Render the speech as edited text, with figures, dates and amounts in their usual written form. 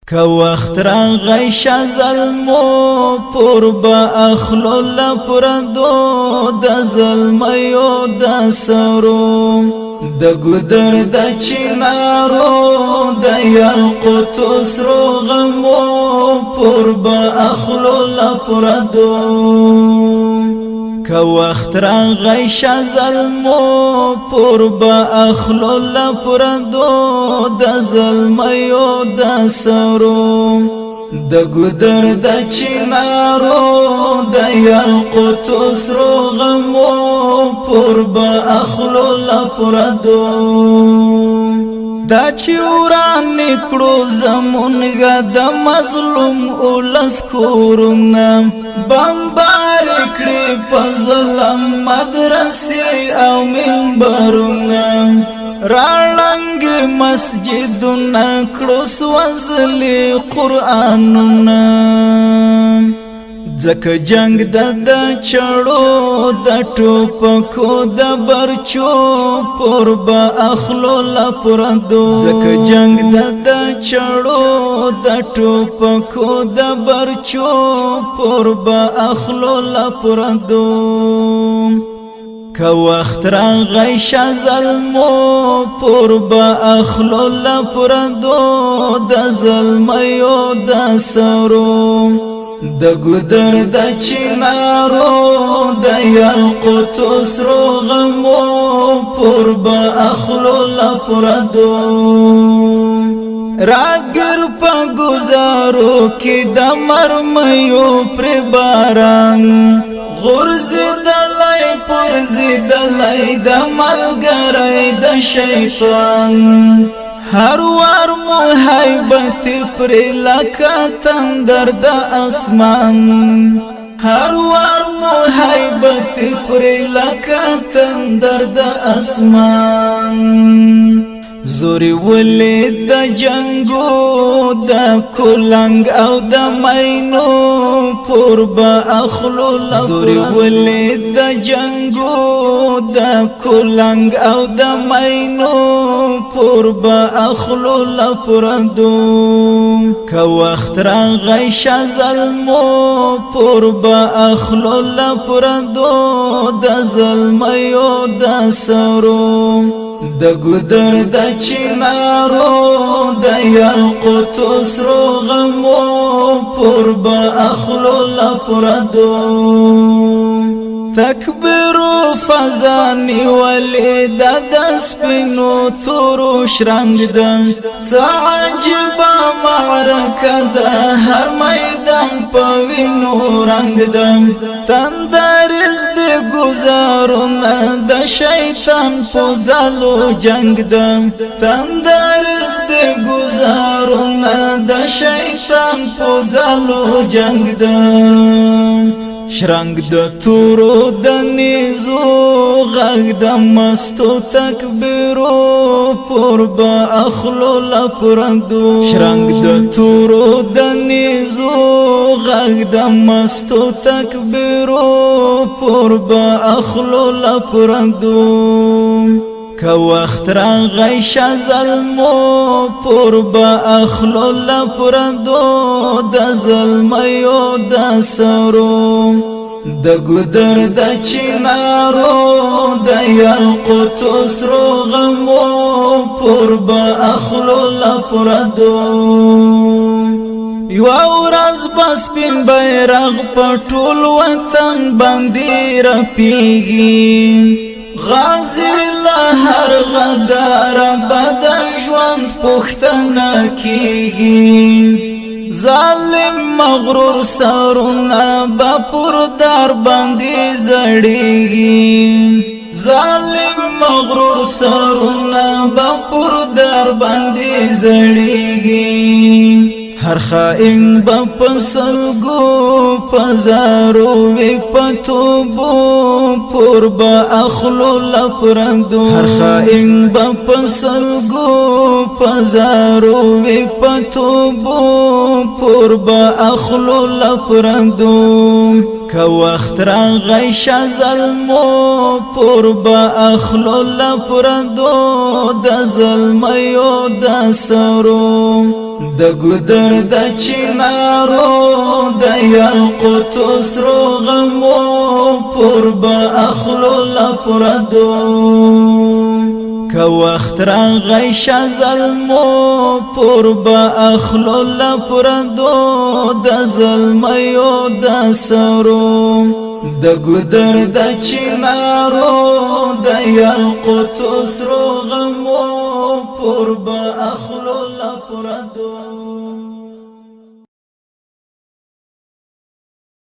که وخت راغی ظلمو پور به اخلو لپردو د ظلمیو د سرو، د ګدر د چنارو د یاقوت سرو غمو پور به اخلو لپردو. که وخت راغی ظلمو پور به اخلو لپردو د ظلمیو د سرو، د ګدر د چنارو د یاقوت سرو غمو پور به اخلو لپردو. دا چې وران کړو زمونږ د مظلوم اولس کورونه، بمبار کړي په ظلم مدرسې او منبرونه، راړنګ مسجدونه کړو سوزلی قرآنونه. ځکه جنگ د چړو د ټوپکو د برچو پور به اخلو لپردو. ځکه جنگ د چړو د ټوپکو د برچو پور به اخلو لپردو. که وخت راغی ظلمو پور به اخلو لپردو د ظلمیو د سرو، د ګدر د چنارو د یاقوت سرو غمو پور به اخلو لپردو. راګر په گزارو کې د مرمیو پر باران، غرز دلای پرز دلای د ملګری د شیطان، هر وار مو هیبت پر لکه تندر د اسمان، هر وار مو هیبت پر لکه تندر د اسمان. زوري ولې د جنگو د کولنګ او د مینو پور به اخلو. زوري ولې د جنگو د کولنګ او د مینو پور به اخلو لپردو. که وخت راغی ظلمو پور به اخلو لپردو د ظلمیو د سرو، د ګدر د چنارو د یاقوت سرو غمو پور به اخلو لپردو. تکبیر فزانی ولی د سپینو تورو شرنګ دم، عجب معرکه د هر میدان په وینو رنگ دم. تندرز د گزارونه د شیطان په ځلو جنگ دم، تندرز د گزارونه د شیطان په ځلو جنگ دم. شرنګ د تورو د نیزو غږ د مستو تکبیرو پور به اخلو لپردو. شرنګ د تورو د نیزو غږ د مستو تکبیرو پور به اخلو لپردو. که وخت راغی ظلمو پور به اخلو لپردو د ظلمیو د سرو، د ګدر د چنارو د یاقوت سرو غمو پور به اخلو لپردو. یو ورځ بس سپین بیرغ په ټول وطن باندې رپیږي، غازی له هر غدار بد ژوند پښتنه کیږي، ظالم مغرور سرونه به پر دار باندې زړیږي، ظالم مغرور سرونه به پر دار باندې زړیږي. هر خائن به پسلګو پزارو وی پتوبو پور به اخلو لپردو. هر خائن به پسلګو پزارو وی پتوبو پور به اخلو لپردو. که وخت راغی ظلمو پور به اخلو لپردو د ظلمیو د سرو، د ګودر د چنارو د یاقوتو سرو غمو پور به اخلو لپردو. که وخت راغی شزلمو پور به اخلو لپردو د زلمیو د سرو. د ګودر د چنارو د یاقوتو سرو غمو پور به اخلو لپردو.